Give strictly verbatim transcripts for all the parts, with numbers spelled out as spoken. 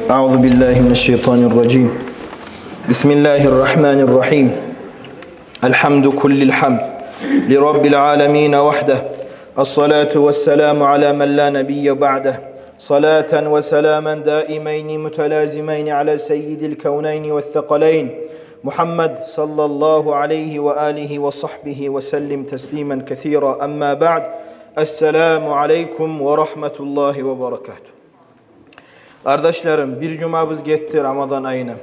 أعوذ بالله من الشيطان الرجيم. بسم الله الرحمن الرحيم. الحمد كل الحمد لرب العالمين وحده. الصلاة والسلام على من لا نبي بعده. صلاة وسلاما دائمين متلازمين على سيد الكونين والثقلين محمد صلى الله عليه وآله وصحبه وسلم تسليما كثيرا. أما بعد. السلام عليكم ورحمة الله وبركاته. Къардашларым, бир жумабыз гетди Рамадан айына.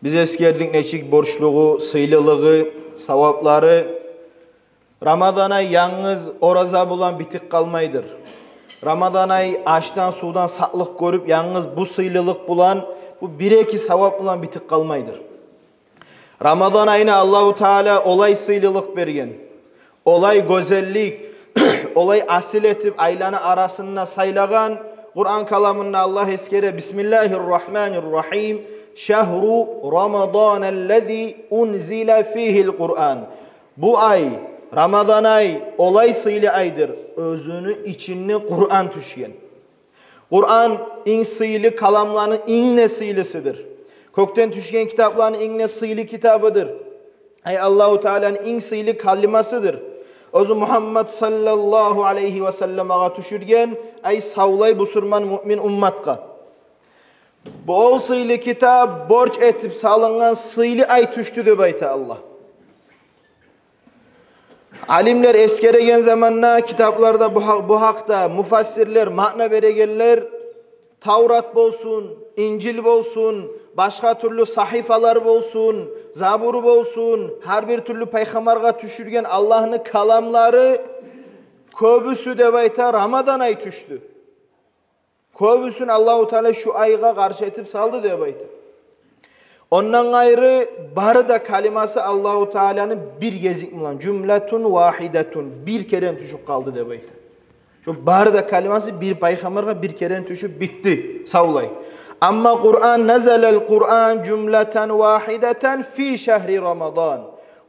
Биз эсгердик нечик борчлугъу, сыйлылыгъы, саваплары. Рамадан ай янгыз ораза булан битип къалмайдыр. Рамадан ай ашдан, сувдан сакълыкъ гёрюп, янгыз бу сыйлылыкъ булан, бу бир-эки савап булан битип къалмайдыр. Рамадан айына Аллагьу Таала олай сыйлылыкъ берген, олай гёзеллик, олай асил этип айланы арасында сайлагъан. Къуран каламында Аллагь эсгере: بسم الله الرحمن الرحيم. شهر رمضان الذي أنزل فيه القرآن. Бу ай, Рамадан ай, олай сыйлы айдыр, оьзюню ичинде Къуран тюшген. Къуран инг сыйлы каламланы инг де сыйлысыдыр. Кёкден тюшген китапланы инг де сыйлы китабыдыр. Ай Аллагьу Тааланы инг сыйлы калимасыдыр. Оьзю Мугьаммад саллаллагьу алайгьи ва салламгъа тюшюрген, ай савлай бусурман муъмин умматгъа. Бу ол сыйлы китап борч этип салынгъан сыйлы ай тюшдю деп айта Аллагь. Алимлер эсгереген заманда китапларда бу гьакъ-, бу гьакъда муфассирлер маъна берегенлер, Таврат болсун, Инжил болсун, башгъа тюрлю сагьифалар болсун, Забур болсун, гьар бир тюрлю пайхаммаргъа тюшюрген Аллагьны каламлары кёбюсю деп айта Рамадан ай тюшдю. Кёбюсюн Аллагьу Таала шу айгъа къаршы этип салды деп айта. Ондан къайры бары да калимасы Аллагьу Тааланы бир гезик булан, жумлатун вагьидатун, бир керен тюшюп къалды деп айта. Шу бары да калимасы бир пайхаммаргъа бир керен тюшюп битди, савлай. Амма Къуран, نزل القرآن جملة واحدة في شهر رمضان.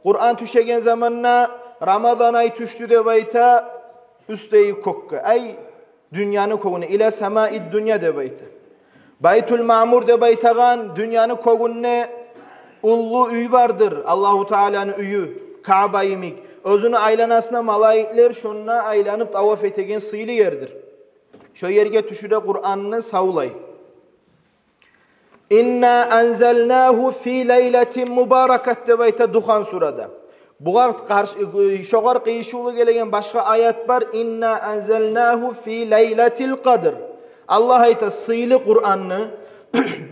Къуран тюшеген заманда Рамадан ай тюшдю деп айта, уьстдеги кёкге, ай дюньяны кёгюне, إلى سماء الدنيا деп айта. Байтул Маъмур деп айтагъан дюньяны кёгюнде уллу уьй бардыр, Аллагьу Тааланы уьйю, Каъба йимик. Оьзюню айланасына малайиклер шонда айланып таваф этеген сыйлы ердир. Шо ерге тюшюре Къуранны савлай. إنا أنزلناه في ليلة مباركة деп айта Духан сурада. Бугъар къаршы, шогъар къыйышывлу гелеген башгъа аят бар. إنا أنزلناه في ليلة القدر. Аллагь айта, сыйлы Къуранны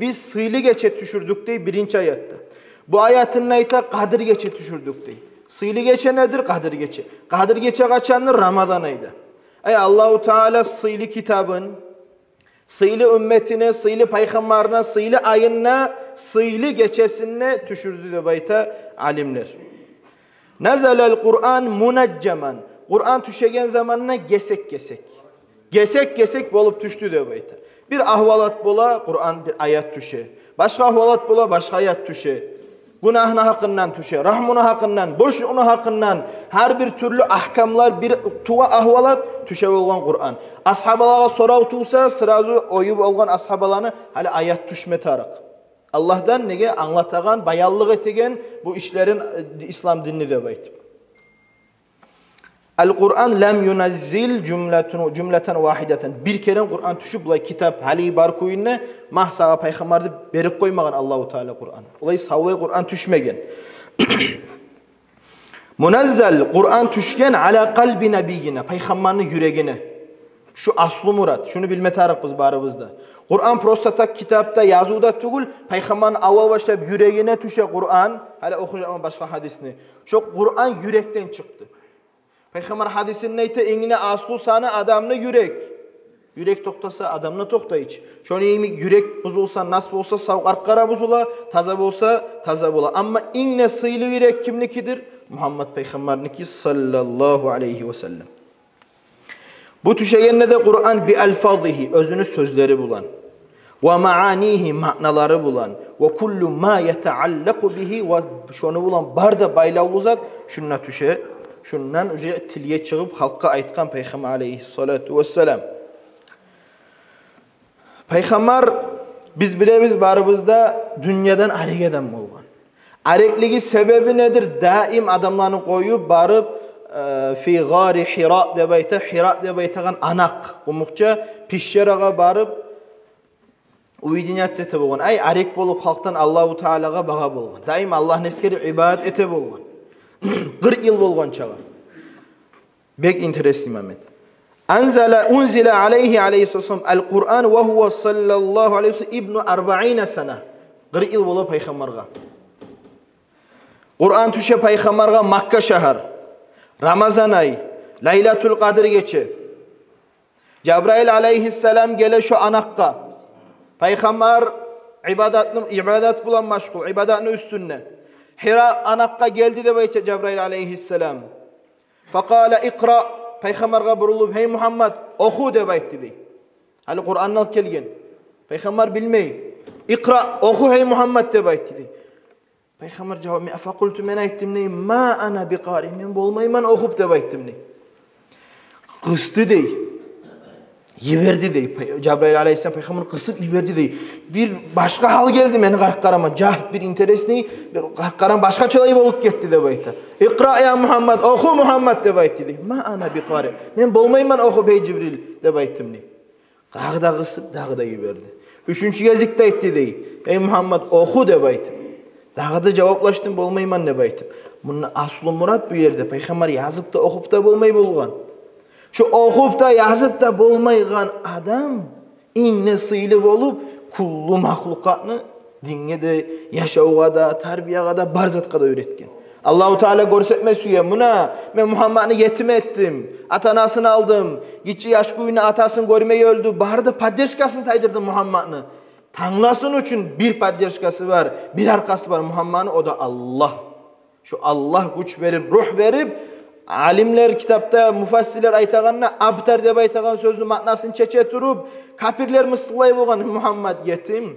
биз сыйлы гече тюшюрдюк дей биринчи аятда. Бу аятында айта, Къадыр гече тюшюрдюк дей. Сыйлы гече недир? Къадыр гече. Къадыр гече къачандыр? Рамадан айда. Ай, Аллагьу Таала сыйлы китабын сыйлы умметине, сыйлы пайхаммарына, сыйлы айына, сыйлы гечесине тюшюрдю деп айта алимлер. نزل القرآن منجما. Къуран тюшеген заманда гесек-гесек, гесек-гесек болуп тюшдю деп айта. Бир агьвалат бола, Къуран бир аят тюше. Башгъа агьвалат бола, башгъа аят тюше. Гюнагьны гьакъындан тюше, рагьмуну гьакъындан, борчлукъну гьакъындан, гьар бир тюрлю агькамлар, бир тува агьвалат тюше болгъан Къуран. Асгьабалагъа сорав тувса, сразу ою болгъан асгьабаланы: гьали аят тюшме тарыкъ Аллагьдан, неге, англатагъан, баянлыкъ этеген бу ишлерин, э, ислам динни деп айтып. القرآن لم ينزل جملة، جملة واحدة. Бир керен Къуран тюшюп, булай китап гьали бар кюйюнде, магь сагъа, пайхаммар, деп берип къоймагъан Аллагьу Таала Къуран. Олай савлай Къуран тюшмеген. منزل, Къуран тюшген, على قلب نبينا, пайхаммарны юрегине. Шу аслу мурат, шуну билме тарыкъбыз барыбыз да. Къуран просто так китапда, язывда тюгюл, пайхаммарны аввал башлап юрегине тюше Къуран, гьали охужакъман башгъа гьадисни. Шо Къуран юрекден чыкъды. Пайхаммар гьадисинде айта, инг де аслу саны адамны юрек. Юрек токътаса, адам да токътай чы. Шону йимик юрек бузулса, нас болса, сав къаркъара бузула, таза болса, таза бола. Амма инг де сыйлы юрек кимникидир? Мугьаммад пайхаммарныки, саллаллагьу алайгьи ва саллам. Бу тюшегенде де Къуран بألفاظه, оьзюню сёзлери булан, ومعانيه, маъналары булан, وكل ما يتعلق به, ва шону булан бар да байлавлу зат шунда тюше, шундан уже тилге чыгъып халкъгъа айтгъан пайхаммар алайгьиссалату вассалам. Пайхаммар Биз билебиз, барыбыз да дюньядан арек адам болгъан. Ареклиги себеби недир? Даим адамланы къоюп барып, э, фи гъари Хира деп айта, Хира деп айтагъан анакъ, къумукъча, пещерагъа барып, уединяться эте болгъан. Ай, арек болуп, халкъдан Аллагьу Таалагъа багъа болгъан. Даим Аллагьны эсгерип, ибадат эте болгъан. Къыркъ йыл болгъанчагъа. Бек интересный момент. Анзала, унзила алайгьи, алайгьиссалам, ал-Къуран ва гьува саллаллагьу алайгьи ва саллам ибну арбаина сана. Къыркъ йыл бола пайхаммаргъа. Къуран тюше пайхаммаргъа Макка шагьар, Рамазан ай, Лайлатул Къадр гече. Жабраил алайгьиссалам геле шо анакъгъа. Пайхаммар ибадатны, ибадат булан машгъул, ибадатны уьстюнде. Хира анакъгъа гелди деп айта Жабраил алайгьиссалам. Факъала икъра, пайхаммаргъа бурулуп: «Гьей Мугьаммад, оху», — деп айтды дей. Гьали Къуранны алып гелген. Пайхаммар билмей. «Икъра, оху, гьей Мугьаммад», — деп айтды дей. Пайхаммар жавап: «Мен, факъулту, мен айтдым дей, ма ана бикъари, мен болмайман охуп», — деп айтдым дей. Къысды дей. Йиберди дей. Пай-, Жабраил алайгьиссалам пайхаммар къысып йиберди дей. Бир башгъа гьал гелди мени къаркъарама. Жагьт бир интересный, бир къаркъарам башгъачалай болуп гетди деп айта. «Икъра я Мугьаммад, оху, Мугьаммад», — деп айтды дей. «Ма ана бикъари, мен болмайман охуп, гьей Жибрил», — деп айтдым дей. Дагъы да къысып, дагъы да йиберди. Уьчюнчю гезик де айтды дей: «Гьей Мугьаммад, оху», — деп айтып. Дагъы да жаваплашдым: «Болмайман», — деп айтып. Мунда аслу мурат бу ерде: пайхаммар язып да, охуп да болмай болгъан. Шо охуп да, язып да болмайгъан адам инг де сыйлы болуп, кюллю махлукъатны динге де, яшавгъа да, тарбиягъа да, бар затгъа да уьйретген. Аллагьу Таала гёрсетме сюе: «Муна, мен Мугьаммадны етим этдим, ата-анасын алдым, гиччи яш кюйюнде атасын гёрмей оьлдю, бары да поддержкасын тайдырдым Мугьаммадны». Тангласын учун бир поддержкасы бар, бир аркъасы бар Мугьаммадны, о да Аллагь. Шо Аллагь гюч берип, рух берип, алимлер китапда, муфассирлер айтагъанда, абтар деп айтагъан сёзню маънасын чече туруп, капирлер мысгъыллай болгъан: «Мугьаммад етим,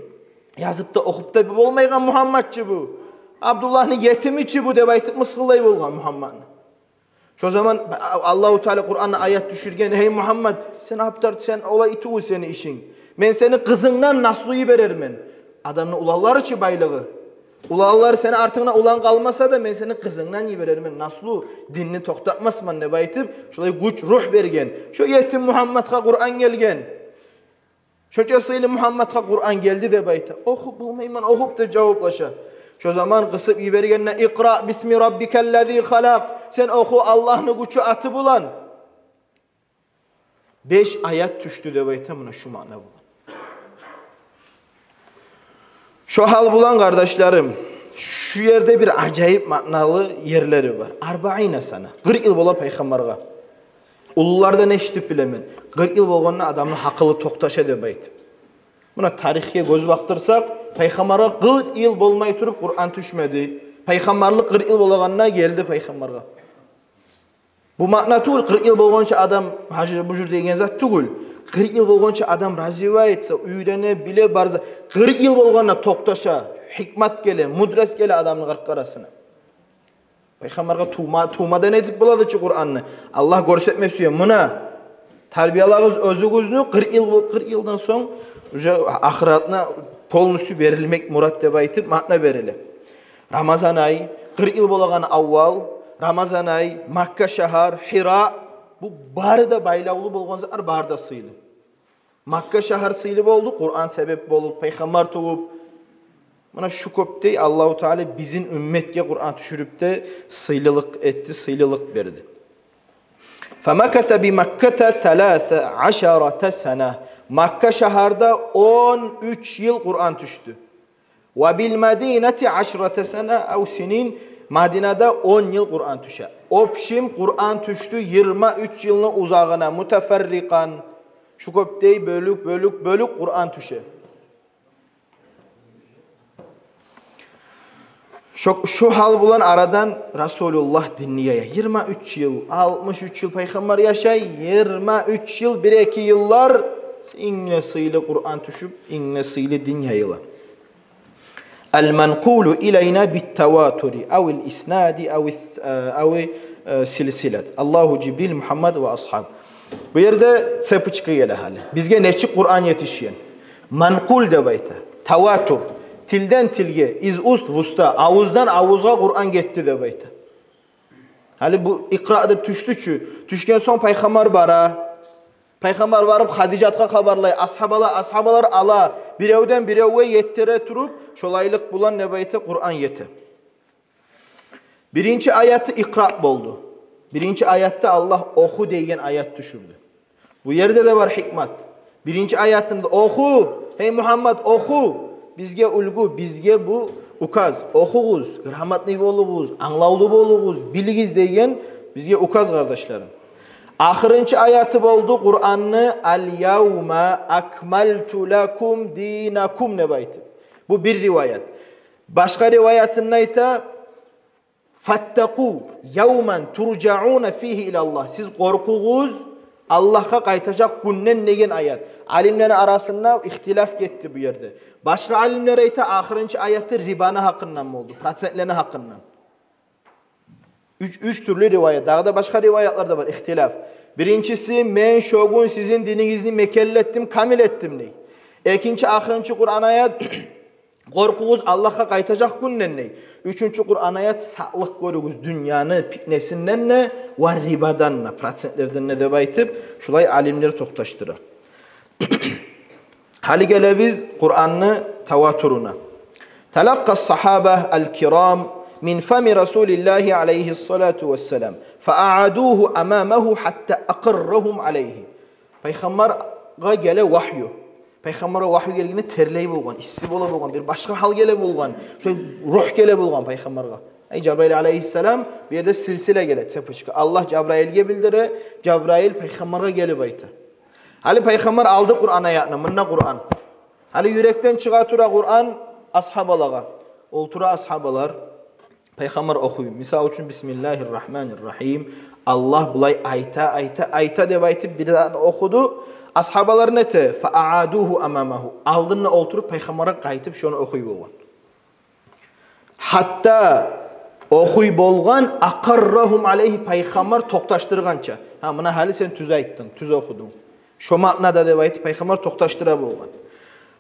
язып да, охуп да болмайгъан Мугьаммад чы бу. Абдуллагьны етими чи бу», — деп айтып мысгъыллай болгъан Мугьаммадны. Шо заман Аллагьу Таала Къуранда аят тюшюрген: «Гьей Мугьаммад, сен абтар, сен олай тюгюл сени ишинг. Мен сени къызынгдан наслу йиберермен». Адамны уланлары чы байлыгъы. Уланлар, сени артынгда улан къалмаса да, мен сени къызынгдан йиберермен наслу, динни токътатмасман деп айтып, шолай гюч, рух берген. Шо етим Мугьаммадгъа Къуран гелген. Шонча сыйлы Мугьаммадгъа Къуран гелди деп айта. «Охуп болмайман охуп», — деп жаваплаша. Шо заман къысып йибергенде: «Икъра бисми раббикаллази халакъ». Сен оху Аллагьны гючю, аты булан. Беш аят тюшдю деп айта муна шу маъна булан. Шо гьал булан, къардашларым, шу ерде бир ажайып маъналы ерлери бар. Арбаина сана. Къыркъ йыл бола пайхаммаргъа. Уллулардан эшитип билемен, къыркъ йыл болгъанда адамны гьакъылы токъташа деп айтып. Муна тарихге гёз бакъдырсакъ, пайхаммаргъа къыркъ йыл болмай туруп Къуран тюшмеди. Пайхаммарлыкъ къыркъ йыл болагъанда гелди пайхаммаргъа. Бу маъна тюгюл, къыркъ йыл болгъанча адам гьажур-бужур деген зат тюгюл. Къыркъ йыл болгъанча адам развивается, уьйрене, биле, бар зат. Къыркъ йыл болгъанда токъташа, гьикмат геле, мудрость геле адамны къаркъарасына. Пайхаммаргъа тувма, тувмадан этип болады чы Къуранны. Аллагь гёрсетме сюе. Муна, тарбиялагъыз оьзюгюзню, къыркъ йыл, къыркъ йылдан сонг уже ахыратына полностью берилмек мурат деп айтып маъна бериле. Рамазан ай, къыркъ йыл болагъан аввал, Рамазан ай, Макка шагьар, Хира, бу бары да байлавлу болгъан затлар, бары да сыйлы. Макка шагьар сыйлы болду, Къуран себеп болуп, пайхаммар тувуп. Муна шу кёпдей Аллагьу Таала бизин умметге Къуран тюшюрюп де сыйлылыкъ этди, сыйлылыкъ берди. Фамакаса би Макката саласа ашарата сана. Макка шагьарда он уьч йыл Къуран тюшдю. Ва бил Мадинати ашрата сана ав синин, Мадинада он йыл Къуран тюше. Общем, Къуран тюшдю йигирма уьч йылны узагъына, мутафаррикъан. Шу кёпдей бёлюк, бёлюк, бёлюк Къуран тюше. Шо, шо гьал булан арадан Расулуллагь динни яя. Йигирма уьч йыл, алтмыш уьч йыл пайхаммар яшай, йигирма уьч йыл, бир-эки йыллар инг де сыйлы Къуран тюшюп, инг де сыйлы дин яйыла. Ал-манкъулу илайна бит-таватури, авил иснади, ави, э, ави, э, силсилат. Аллагьу Жибрил, Мугьаммад ва асгьаб. Бу ерде цепочка геле гьали. Бизге нечик Къуран етишген? Манкъул деп айта. Таватур. Тилден тилге, из уст в уста, авуздан авузгъа Къуран гетди деп айта. Гьали бу икъра деп тюшдю чю. Тюшген сонг пайхаммар бара. Пайхаммар барып Хадижатгъа хабарлай, асгьабала-, асгьабалар ала, биревден биревге етдире туруп, шолайлыкъ булан не деп айта, Къуран ете. Биринчи аяты икъра болду. Биринчи аятда Аллагь оху деген аят тюшюрдю. Бу ерде де бар гьикмат. Биринчи аятында оху, гьей Мугьаммад, оху. Бизге уьлгю, бизге бу указ. Охугъуз, грамотный болугъуз, англавлу болугъуз, билигиз деген бизге указ, къардашларым. Ахырынчы аяты болду Къуранны: «Аль-явма акмалту лакум динакум», — деп айтып. Бу бир риваят. Башгъа риваятында айта: «Фаттакъу явман туржауна фигьи илаллагь». Сиз къоркъугъуз Аллагьгъа къайтажакъ гюнден деген аят. Алимлени арасында ихтилаф гетди бу ерде. Башгъа алимлер айта, ахырынчы аяты рибаны гьакъындан болду, процентлени гьакъындан. Уьч, уьч тюрлю риваят. Дагъы да башгъа риваятлар да бар, ихтилаф. Биринчиси: «Мен шо гюн сизин динигизни мекенлетдим, камил этдим», — дей. Экинчи, ахырынчы Къуран аят: «Къоркъугъуз Аллагьгъа къайтажакъ гюнден», — дей. Уьчюнчю Къуран аят: «Сакълыкъ гёрюгюз дюньяны питнесинден де ва рибадан да, процентлерден де», — деп айтып, шулай алимлер токъташдыра. Гьали гелебиз Къуранны таватуруна. «Талакъкъа ас-сагьаба аль-кирам мин фами Расулиллагьи алайгьи ссалату вассалам, фа агьадугьу амамагьу гьатта акъаррагьум алайгьи». Пайхаммаргъа геле вагью. Пайхаммаргъа вагью гелгенде терлей болгъан, исси бола болгъан, бир башгъа гьал геле болгъан, шо ругь геле болгъан пайхаммаргъа. Ай, Жабраил алайгьиссалам, бу ерде силсила геле, цепочка. Аллагь Жабраилге билдире, Жабраил пайхаммаргъа гелип айта. Гьали пайхаммар алды Къуран аятны, мунда Къуран. Гьали юрекден чыгъа тура Къуран асгьабалагъа. Олтура асгьабалар, пайхаммар охуй. Мисал учун, «Бисмиллагьир рагьманир рагьим. Аллагь булай айта, айта, айта», — деп айтып, бир затны охуду. Асгьабалар нете? «Фа агьадугьу амамагьу». Алдында олтуруп, пайхаммаргъа къайтып, шону охуй болгъан. Гьатта охуй болгъан, «акъаррагьум алайгьи», пайхаммар токъташдыргъанча. «Гьа, муна гьали сен тюз айтдынг, тюз охудунг. Шо маънада», — деп айтып, пайхаммар токъташдыра болгъан.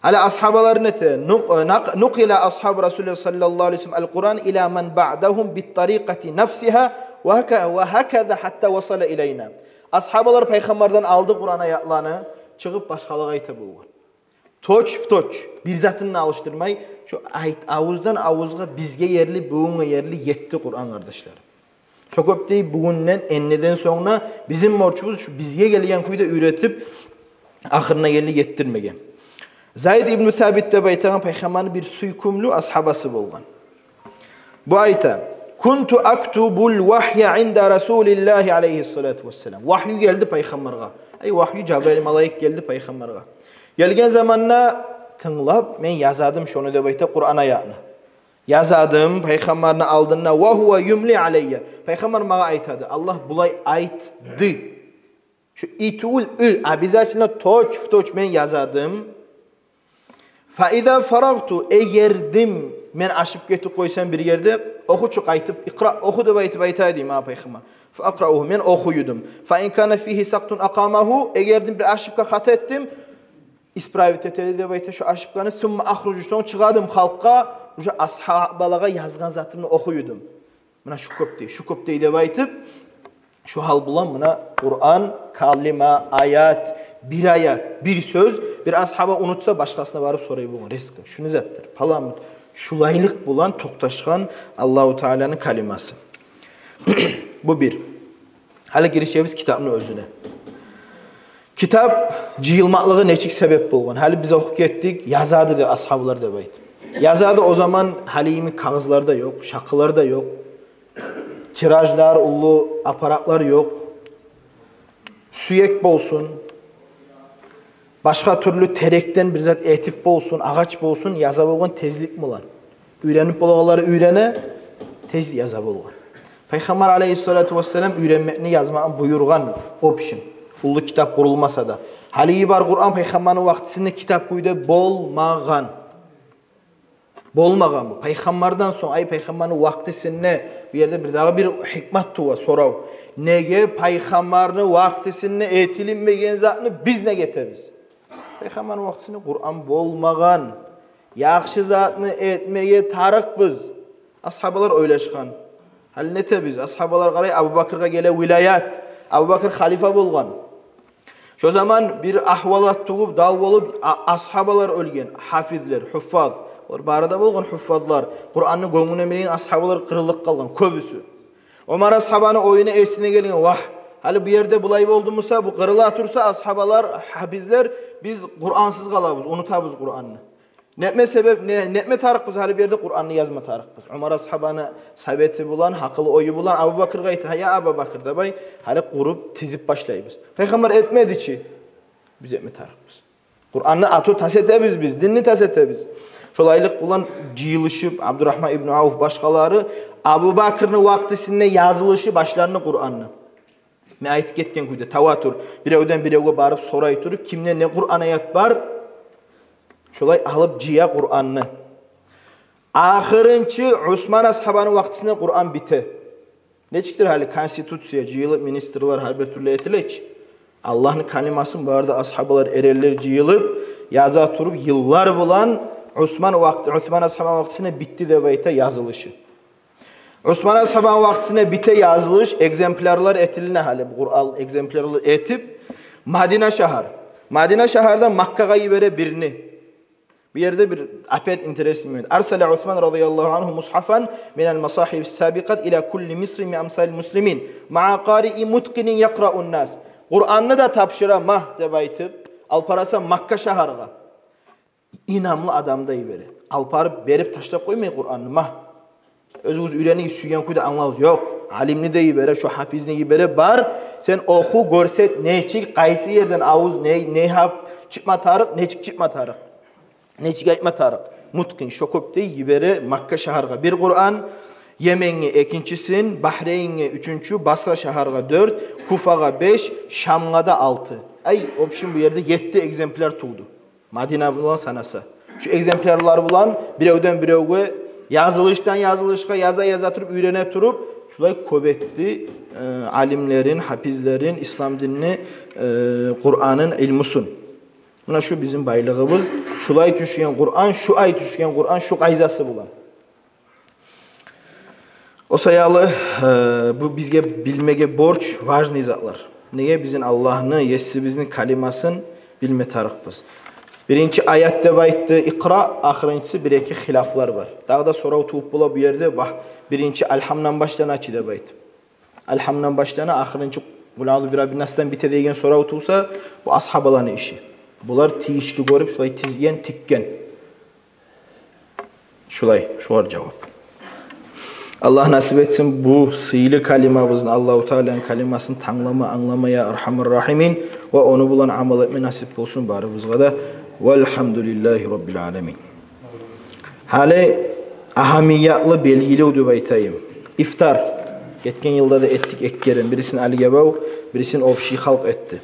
Гьали асгьабалар нете? Нукъ-, э, накъ-, «Нукъила асгьабу Расулиллагьи саллаллагьу алайгьи ва саллам аль-Къуран ила ман баъдагьум бит-тарикъати нафсигьа ва гьака-, ва гьаказа гьатта васала илайна». Асгьабалар пайхаммардан алды Къуран аятланы, чыгъып башгъалагъа айта болгъан. Точь в точь, бир затын да алышдырмай, шо айт-, авуздан авузгъа бизге ерли, бугюнге ерли етди Къуран, къардашлар. Шо кёп дей, бугюнден, энниден сонг да бизин борчубуз шу бизге гелген кюйде уьйретип, ахырына ерли етдирмеге. Зайд ибну Сабит деп айтагъан пайхаммарны бир сюйкюмлю асгьабасы болгъан. Бу айта: «Кунту актубул вагья инда Расулиллагьи алайгьи ссалату вассалам». Вагью гелди пайхаммаргъа. Ай, вагью, Жабраил малайик гелди пайхаммаргъа. Гелген заманда тынглап, мен язадым шону, деп айта, Къуран аятны. Язадым пайхаммарны алдында. «Ва гьува юмли алайя». Пайхаммар магъа айтады: «Аллагь булай айтды». Шу и тюгюл, ы, обязательно точь в точь мен язадым. «Фа иза фарагъту», эгердим мен ашып гетип къойсам бир ерде, «охучу къайтып, икъра, оху», — деп айтып айтады магъа пайхаммар. «Фа акъраугьу», мен охуй эдим. «Фа ин кана фигьи сакътун акъамагьу», эгердим бир ошибка, хата этдим, исправить этеди деп айта шо ошибканы. «Сумма ахружу», сонг чыгъа эдим халкъгъа, уже асгьабалагъа язгъан затымны охуй эдим. Муна шу кёп дей, шу кёп дей деп айтып, шу гьал булан муна Къуран, калима, аят, бир аят, бир сёз, бир асгьаба унутса, башгъасына барып сорай болгъан резко. Шу не затдыр? Палан. Шулайлыкъ булан токъташгъан Аллагьу Тааланы калимасы. Бу бир. Гьали гиришебиз китапны оьзюне. Китап жыйылмакълыгъы нечик себеп болгъан? Гьали биз охуп гетдик, язады деп асгьабалар деп айтып. Язады, о заман гьали йимик кагъызлар да ёкъ, шакъылар да ёкъ, тиражлар, уллу аппаратлар ёкъ. Сюек болсун, башгъа тюрлю терекден бир зат этип болсун, агъач болсун, яза болгъан тезлик булан. Уьйренип болагъанлары уьйрене, тез яза болгъан. Пайхаммар алайгьиссалату вассалам уьйренмекни, язмакъны буюргъан, общем, уллу китап къурулмаса да. Гьалиги бар Къуран пайхаммарны вакътисинде китап кюйде болмагъан. Болмагъан бу. Пайхаммардан сонг, ай, пайхаммарны вакътисинде, бу ерде бир дагъы бир гьикмат тува, сорав. Неге пайхаммарны вакътисинде этилинмеген затны биз неге этебиз? Пайхаммарны вакътисинде Къуран болмагъан. Яхшы затны этмеге тарыкъбыз. Асгьабалар ойлашгъан. Гьали не этебиз? Асгьабалар, къарай, Абубакргъа геле вилаят. Абубакр халифа болгъан. Шо заман бир агьвалат тувуп, дав болуп, а-, асгьабалар оьлген, гьафизлер, гьуффаз. Олар бары да болгъан гьуффазлар. Къуранны гёнгюне минеген асгьабалар къырылып къалгъан, кёбюсю. Омар асгьабаны оюна, эсине гелген: «Вагь, гьали бу ерде булай болду буса, бу къырыла турса, асгьабалар, гьафизлер, биз къурансыз къалабыз, унутабыз Къуранны. Нетме себеп, не, нетме тарыкъбыз, гьали бу ерде Къуранны язма тарыкъбыз». Омар асгьабаны совети булан, гьакъыл ою булан Абубакргъа айта: «Я Абубакр, давай, гьали къуруп, тизип башлайбыз». Пайхаммар этмеди чи. Биз этме тарыкъбыз. Къуранны ату тас этебиз биз, динни тас этебиз. Шолайлыкъ булан жыйылышып, Абдурагьман ибну Авф, башгъалары, Абубакрны вакътисинде язылышы башланды Къуранны. Мен айтып гетген кюйде, таватур, биревден биревге барып сорай туруп, кимде не Къуран аят бар, шолай алып жыя Къуранны. Ахырынчы Усман асгьабаны вакътисинде Къуран бите. Нечикдир гьали конституция жыйылып, министрлер гьар бир тюрлю этиле чи. Аллагьны калимасын бары да асгьабалар, эренлер жыйылып, яза туруп, йыллар булан Усман вакъти, Усман асгьабаны вакътисинде битди деп айта язылышы. Усман асгьабаны вакътисинде бите язылыш, экземплярлар этилине гьали, бу Къуран экземплярлар этип, Мадина шагьар. Мадина шагьардан Маккагъа йибере бирни. Бу ерде бир опять интересный момент. «Арсала Усман радияллагьу ангьу мусгьафан минал масагьифис сабикъат ила кулли мисрин мин амсарил муслимин, маа къариин муткъинин якъраун нас». Къуранны да тапшыра, магь, деп айтып, алып бараса Макка шагьаргъа. Инамлы адам да йибере. Алып барып, берип ташлап къоймай Къуранны, магь. Оьзюгюз уьйренигиз, сюйген кюйде англавуз ёкъ. Алимни де йибере, шо гьафизни йибере, бар, сен оху, гёрсет, нечик, къайсы ерден авуз, не, не гьарп чыкъма тарыкъ, нечик чыкъма тарыкъ, нечик айтма тарыкъ. Муткъин, шо кюйде йибере Макка шагьаргъа бир Къуран, Йеменге экинчисин, Бахрейнге уьчюнчю, Басра шагьаргъа дёрт, Куфагъа беш, Шамгъа да алты. Ай, в общем, бу ерде етти экземпляр тувду. Мадина булан санаса. Шу экземплярлар булан биревден биревге, язылышдан язылышгъа яза-яза туруп, уьйрене туруп, шулай кёп этди, э, алимлерин, гьафизлерин, ислам динни, э, Къуранын илмусун. Муна шу бизин байлыгъыбыз, шулай тюшген Къуран, шу ай тюшген Къуран, шу къайдасы булан. О саялы, э, бу бизге билмеге борч важный затлар. Неге бизин Аллагьны, Есибизни калимасын билме тарыкъбыз. Биринчи аят деп айтды, икъра, ахырынчысы бир-эки хилафлар бар. Дагъы да сорав тувуп бола бу ерде, бах, биринчи Алгьамдан башлана чы деп айтып. Алгьамдан башлана, ахырынчы Къул аъузу бираббин насдан бите деген сорав тувса, бу асгьабаланы иши. Булар тийишли гёрюп, шулай тизген, тикген. Шулай, шугъар жавап. Аллагь насип этсин бу сыйлы калимабызны, Аллагьу Тааланы калимасын танглама, англама, я Архамар Рахимин, ва ону булан амал этме насип болсун барыбызгъа да. Валгьамдулиллагьи Раббил аламин. Гьали агьамиятлы белгилев деп айтайым. Ифтар. Гетген йылда да этдик эки керен. Бирисин Алигьабав, бирисин общий халкъ этди.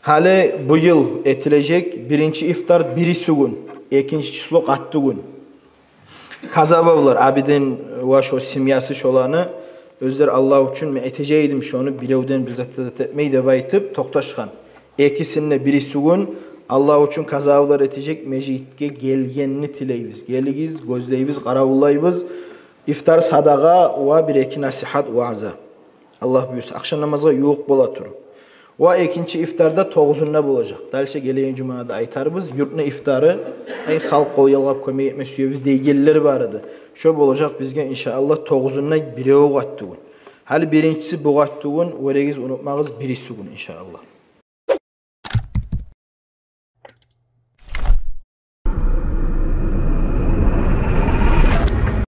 Гьали бу йыл этилежек биринчи ифтар бирисигюн, экинчи число къаттыгюн. Казабавлар, Абидин ва шо семьясы шоланы, оьзлер Аллагь учун, мен этежек эдим шону, биревден бир зат да зат этмей деп айтып токъташгъан. Экисин де бирисигюн Аллагь учун Казабавлар этежек, межитге гелгенни тилейбиз. Гелигиз, гёзлейбиз, къаравуллайбыз. Ифтар, садагъа ва бир-эки насигьат, ваъза. Аллагь буюрса, ахшам намазгъа ювукъ бола туруп. Ва экинчи ифтар да тогъузунда болажакъ. Дальше гелеген жумада айтарбыз. Юртну ифтары, ай, халкъ къол ялгъап кёмек этме сюебиз дейгенлер бар эди. Шо болажакъ бизге, иншааллагь, тогъузунда бирев къаттыгюн. Гьали биринчиси бу къаттыгюн, вёрегиз, унутмагъыз, бирисигюн, иншааллагь.